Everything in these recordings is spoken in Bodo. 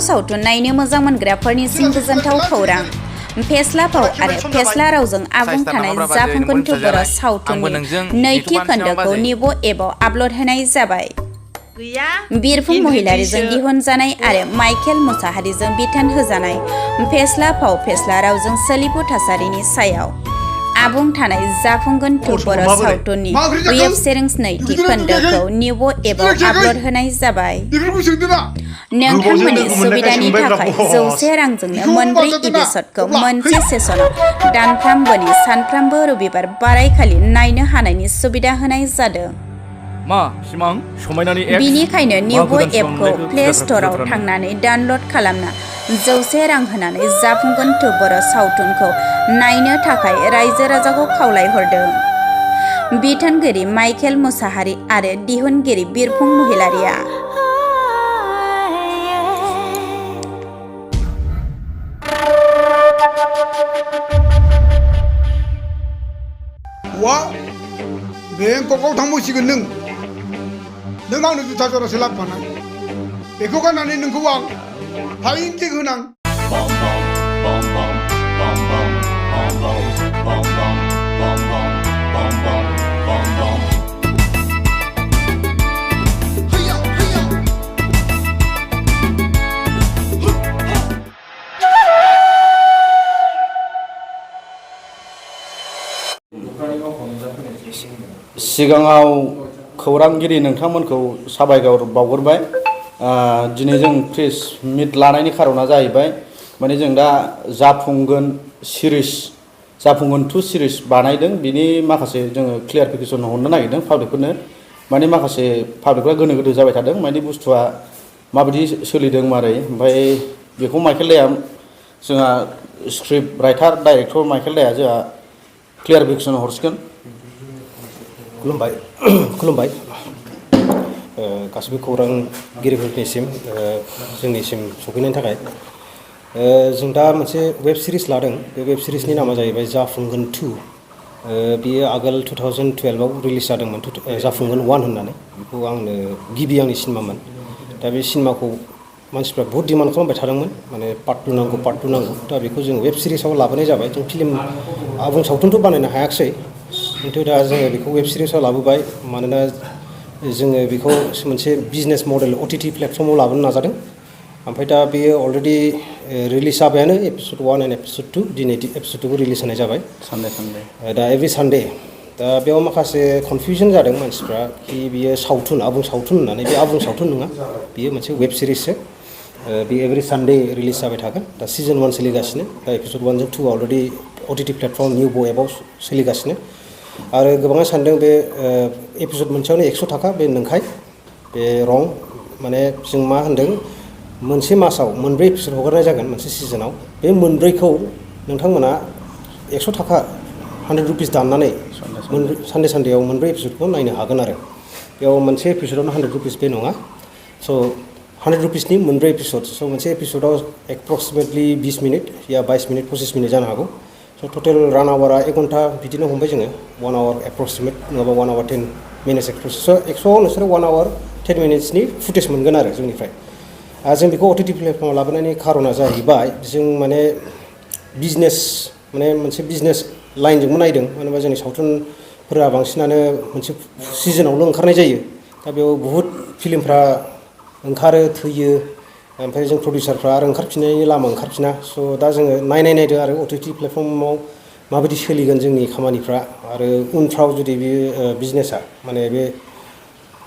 सावथुन नायनो मोजां मोनग्राफोरनिसिम गोजोनथाव खौरां। फेस्ला फाव आरो फेस्ला रावजों आबुं थानाय जाफुंगोन बर' सावथुननि नैथि खोन्दोखौ निउबो एपआव आपल'ड होनाय जाबाय। बिरफुं महिलारिजों दिहुनजानाय आरो माइकेल मुसाहारिजों बिथोन होजानाय फेस्ला फाव फेस्ला रावजों सोलिफु थासारिनि सायाव आबुं थानाय जाफुंगोन बर' सावथुननि वेब सिरिज नैथि खोन्दोखौ निउबो एपआव आपल'ड होनाय जाबाय। नोंथांमोननि सुबिदानि थाखाय 100 रांजोंनो मोनब्रै एपिसडखौ मोनसे सेसनाव दानफ्रामबोनि सानफ्रामबो रबिबार बारायखालि नायनो हानायनि सुबिदा होनाय जादों। बिनिखायनो निउबो एपखौ प्ले स्ट'रआव थांनानै डाउनल'ड खालामना 100 रां होनानै जाफुंगोन बर' सावथुनखौ नायनो थाखाय रायजो राजाखौ खावलायहरदों। बिथोनगिरि माइकेल मुसाहारि आरो दिहुनगिरि बिरफुं महिलारिया। बेंककआव थांबावसिगोन नों आंनो जुथा जरासे लाबोफानाय बेखौ गाननानै नोंखौ आं फाइन टेक होनां। सिगाङाव खौरांगिरि नोंथांमोनखौ साबायखर बावहरबाय। दिनै जों प्रेस मिट लानायनि खारना जाहैबाय माने जों दा जाफुंगोन 2 सिरिज बानायदों। बिनि माखासे जोङो क्लियारिफिकेसन हरनो नागिरदों पाब्लिकफोरनो। माने माखासे पाब्लिकफ्रा गोनो गोथो जाबाय थादों माने बुस्थुआ माबायदि सोलिदों मारै। ओमफ्राय बेखौ माइकेल दाया जोंहा स्क्रिप्ट राइटार डाइरेक्टर माइकेल दाया जोंहा क्लियारिफिकेसन हरसिगोन। खुलुमबाय गासिबो खौरांगिरिफोरनिसिम जोंनिसिम सफैनायनि थाखाय। जों दा मोनसे वेब सिरिज लादों। बे वेब सिरिजनि नामा जाहैबाय जाफुंगोन 2। बियो आगोल 2012आव रिलिज जादोंमोन जाफुंगोन 1 होननानै। बेखौ आंनो गिबि आंनि सिनेमामोन। दा बे सिनेमाखौ मानसिफ्रा बहुत डिमान्ड खालामबाय थादोंमोन माने पार्ट 2 नांगौ। दा बेखौ जों वेब सिरिजआव लाबोनाय जाबाय। जों फिल्म आबुं सावथुनथ' बानायनो हायाखिसै खिन्थु दा जोङो बेखौ वेब सिरिजआव लाबोबाय। मानोना जोङो बेखौ मोनसे बिजनेस मडेल OTT प्लेटफर्माव लाबोनो नाजादों। ओमफ्राय दा बेयो अलरेडि रिलिज जाबायानो एपिसड 1 एन्ड एपिसड 2। दिनै एपिसड 2खौ रिलिज होनाय जाबाय सानडे दा एभरि सानडे। दा बेयाव माखासे कनफिउजन जादों मानसिफ्रा कि बियो सावथुन आबुं सावथुन होननानै। बे आबुं सावथुन नङा, बियो मोनसे वेब सिरिजसो। बे एभरि सानडे रिलिज जाबाय थागोन। दा सिजन 1 सोलिगासिनो। दा एपिसड 1 जों 2 अलरेडि OTT प्लेटफर्म निउबो एपआव सोलिगासिनो। आरो गोबाङा सानदों बे एपिसड मोनसेयावनो 100 थाखा। बे नंखाय, बे रं। माने जों मा होनदों मोनसे मासाव मोनब्रै एपिसड हगारनाय जागोन मोनसे सिजनाव। बे मोनब्रैखौ नोंथांमोना 100 थाखा 100 रुपिस दाननानै सानडेयाव मोनब्रै एपिसडखौ नायनो हागोन आरो। बेयाव मोनसे एपिसडआवनो 100 रुपिस बे नङा। स' 100 रुपिसनि मोनब्रै एपिसड। स' मोनसे एपिसडआव एप्रक्सिमेटलि 20 मिनिट या 22 मिनिट 25 मिनिट जानो हागौ। स' टटेल रान आवारा 1 घन्टा बिदिनो हमबाय जोङो। 1 आवार एप्रक्सिमेट नङाबा 1 आवार 10 मिनिट्स एप्रक्सिमेट। स' 100आव नोंसोरो 1 आवार 10 मिनिट्सनि फुटेज मोनगोन आरो जोंनिफ्राय। जों बेखौ OTT प्लेटफर्माव लाबोनायनि खारना जाहैबाय जों माने बिजनेस माने मोनसे बिजनेस लाइनजोंबो नायदों। मानो होनबा जोंनि सावथुनफोरा बांसिनानो मोनसे सिजनावल' ओंखारनाय जायो। दा बेयाव बहुद फिल्मफ्रा ओंखारो थैयो। ओमफ्राय जों प्रडिउसारफ्रा आरो ओंखारफिननायनि लामा ओंखारफिना। स' दा जोङो नायदों आरो OTT प्लेटफर्माव माबायदि सोलिगोन जोंनि खामानिफ्रा। आरो उनफ्राव जुदि बे बिजनेसा माने बे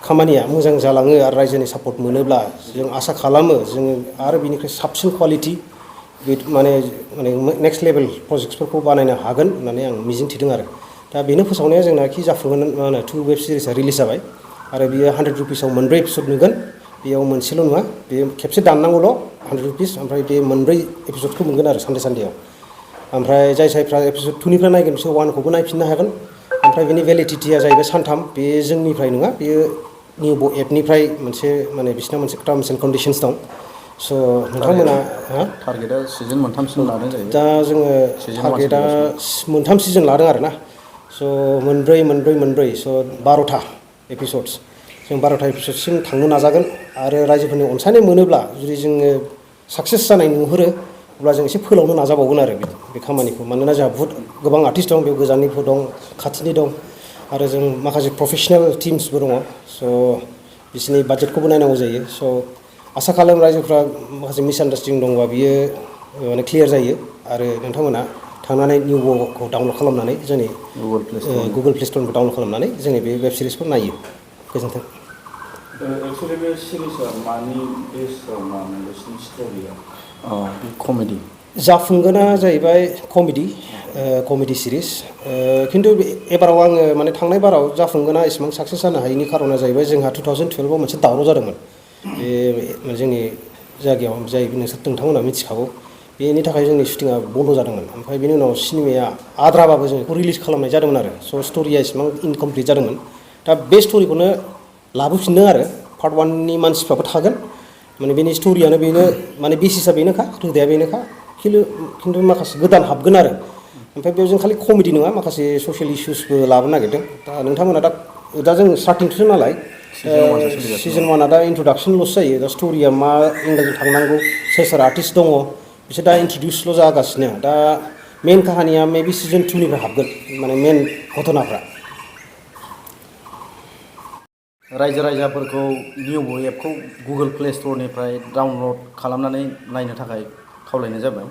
खामानिया मोजां जालाङो आरो रायजोनि सापर्ट मोनोब्ला जों आसा खालामो जोङो आरो बिनिफ्राय साबसिन क्वालिटि माने नेक्स्ट लेभेल प्रजेक्टसफोरखौ बानायनो हागोन होननानै आं मिजिंथिदों आरो। दा बेनो फोसावनाया जोंनाखि जाफुंगोन 2 वेब सिरिजआ रिलिज जाबाय। आरो बियो 100 रुपिसाव मोनब्रै एपिसड नुगोन। बेयाव मोनसेल' नङा, बे खेबसे दाननांगौल' 100 रुपिस। ओमफ्राय बे मोनब्रै एपिसडखौ मोनगोन आरो सानडेयाव। ओमफ्राय जायफ्रा एपिसड 2निफ्राय नायगोन बिसोर 1खौबो नायफिननो हागोन। ओमफ्राय बेनि भेलिडिटिया जाहैबाय 3 बे जोंनिफ्राय नङा, बेयो निउबो एपनिफ्राय मोनसे माने बिसिना मोनसे टार्म्स एन्ड कन्डिसन्स दं। स' नोंथांमोना टारगेटआ सिजन 3सिम लादों जाहैबाय। दा जोङो टारगेटआ 3 सिजन लादों आरो ना। स' मोनब्रै स' 12था एपिसड्स। जों 12था एपिसडसिम थांनो नाजागोन। आरो रायजोफोरनि अनसायनाय मोनोब्ला जुदि जोङो साक्सेस जानाय नुहुरो अब्ला जों एसे फोलावनो नाजाबावगोन आरो बे खामानिखौ मानोना जोंहा बहुत गोबां आर्टिस्ट दं बेयाव गोजाननिबो दं खाथिनि दं आरो जों माखासे प्रफेसनेल टिम्सबो दङ स' बिसोरनि बाजेटखौबो नायनांगौ जायो स' आसा खालामो रायजोफ्रा माखासे मिसआन्डारस्टेन्डिं दंबा बियो माने क्लियार जायो आरो नोंथांमोना थांनानै निउब'खौ डाउनलड खालामनानै जोंनि गुगोल प्ले स्ट'रखौ डाउनलड खालामनानै जोंनि बे वेब सिरिजखौ नायो गोजोन्थों एक्सुवेलि बे सिरिजआ मानि बेसआव मामोन बिसिनि स्ट'रिया कमेडि जाफुंगोना जाहैबाय कमेडि सिरिज खिन्थु एबाराव आङो माने थांनाय बाराव जाफुंगोना इसेबां साक्सेस जानो हायैनि खारना जाहैबाय जोंहा 2012आव मोनसे दावराव जादोंमोन बे जोंनि जायगायाव जाय नोंथांमोना मिथिखागौ बेनि थाखाय जोंनि शुटिंआ बन्द' जादोंमोन ओमफ्राय बेनि उनाव सिनेमाया आद्राबाबो जों बेखौ रिलिज खालामनाय जादोंमोन आरो स' स्ट'रिया इसेबां इनकमप्लिट जादोंमोन दा बे स्ट'रिखौनो लाबोफिनदों आरो पार्ट 1नि मानसिफ्राबो थागोन माने बेनि स्ट'रियानो बेनो माने बेसिसआ बेनोखा रोदाया बेनोखा खिन्थु माखासे गोदान हाबगोन आरो ओमफ्राय बेयाव जों खालि कमेडि नङा माखासे ससियेल इस्युसबो लाबोनो नागिरदों दा नोंथांमोना दा जों स्टार्टिंसो नालाय सिजन 1आ दा इन्ट्रडाक्सनल'सो जायो दा स्ट'रिया मा एंगेलजों थांनांगौ सोर आर्टिस्ट दङ बिसोर दा इन्ट्रडिउसल' जागासिनो दा मेन काहानिया मेबि सिजन 2निफ्राय हाबगोन माने मेन घटनाफ्रा रायजो राजाफोरखौ निउब' एपखौ गुगोल प्ले स्ट'रनिफ्राय डाउनलड खालामनानै नायनो थाखाय खावलायनाय जाबाय